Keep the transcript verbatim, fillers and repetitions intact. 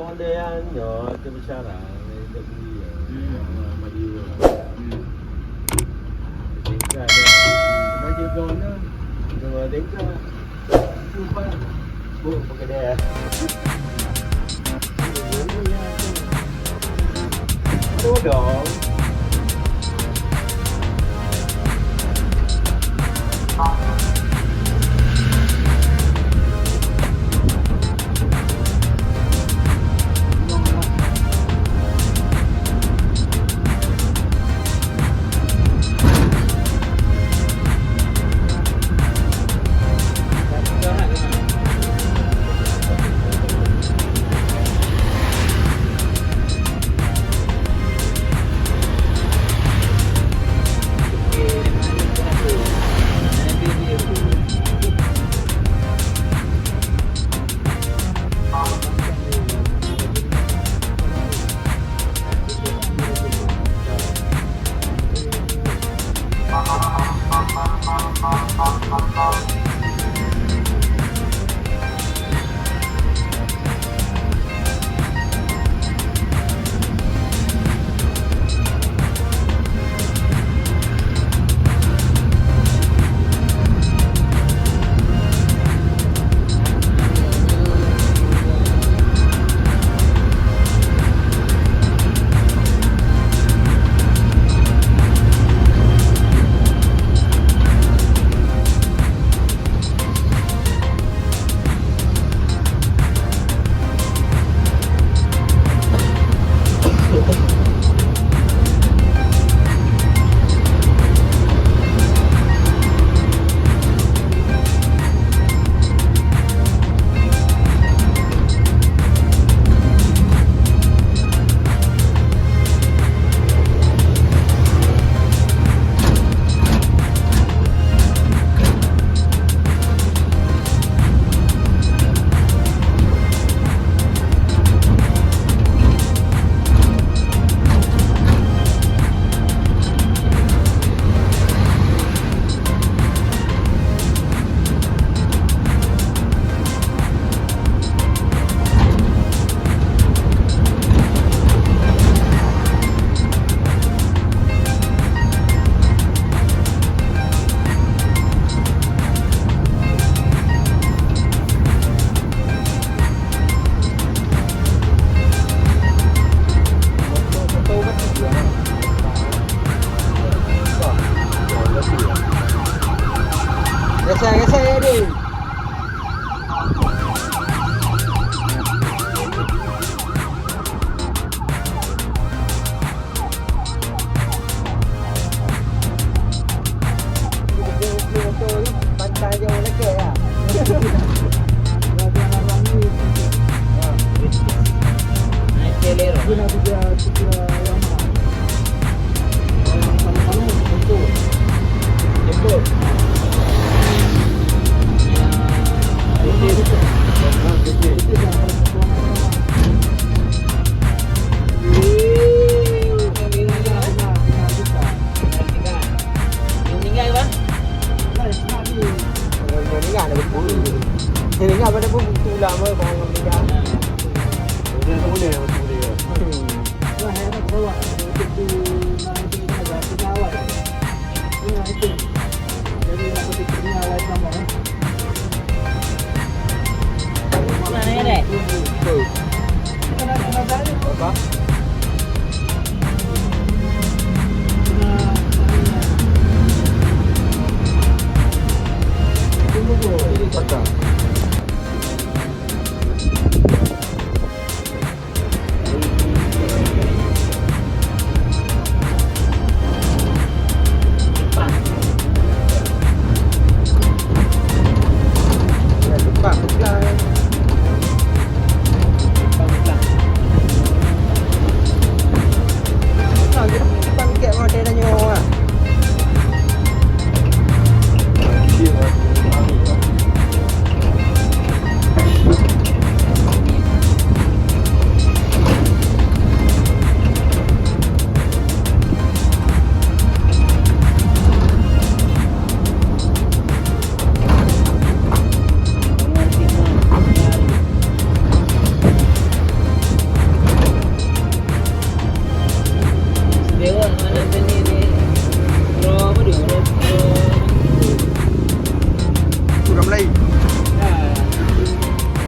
Ada yang nyoe ke bicara, yang tak beli ya. Hmm. Orang Madura. Hmm. Tingkat dia. Baju kau ni, dua tingkat. Lupa. Bu, pakai dia. Aduh, dong. Geser, geser, ya, Din. Pantai jauh lekeh ya. Naik kelero. Jemput. Ya. Meninggal, Bang? Meninggal dah betul. Meninggal pada pun betul lah, Bang, orang meninggal. Dia tak boleh, tak boleh. Hmm. Mana dia? laén.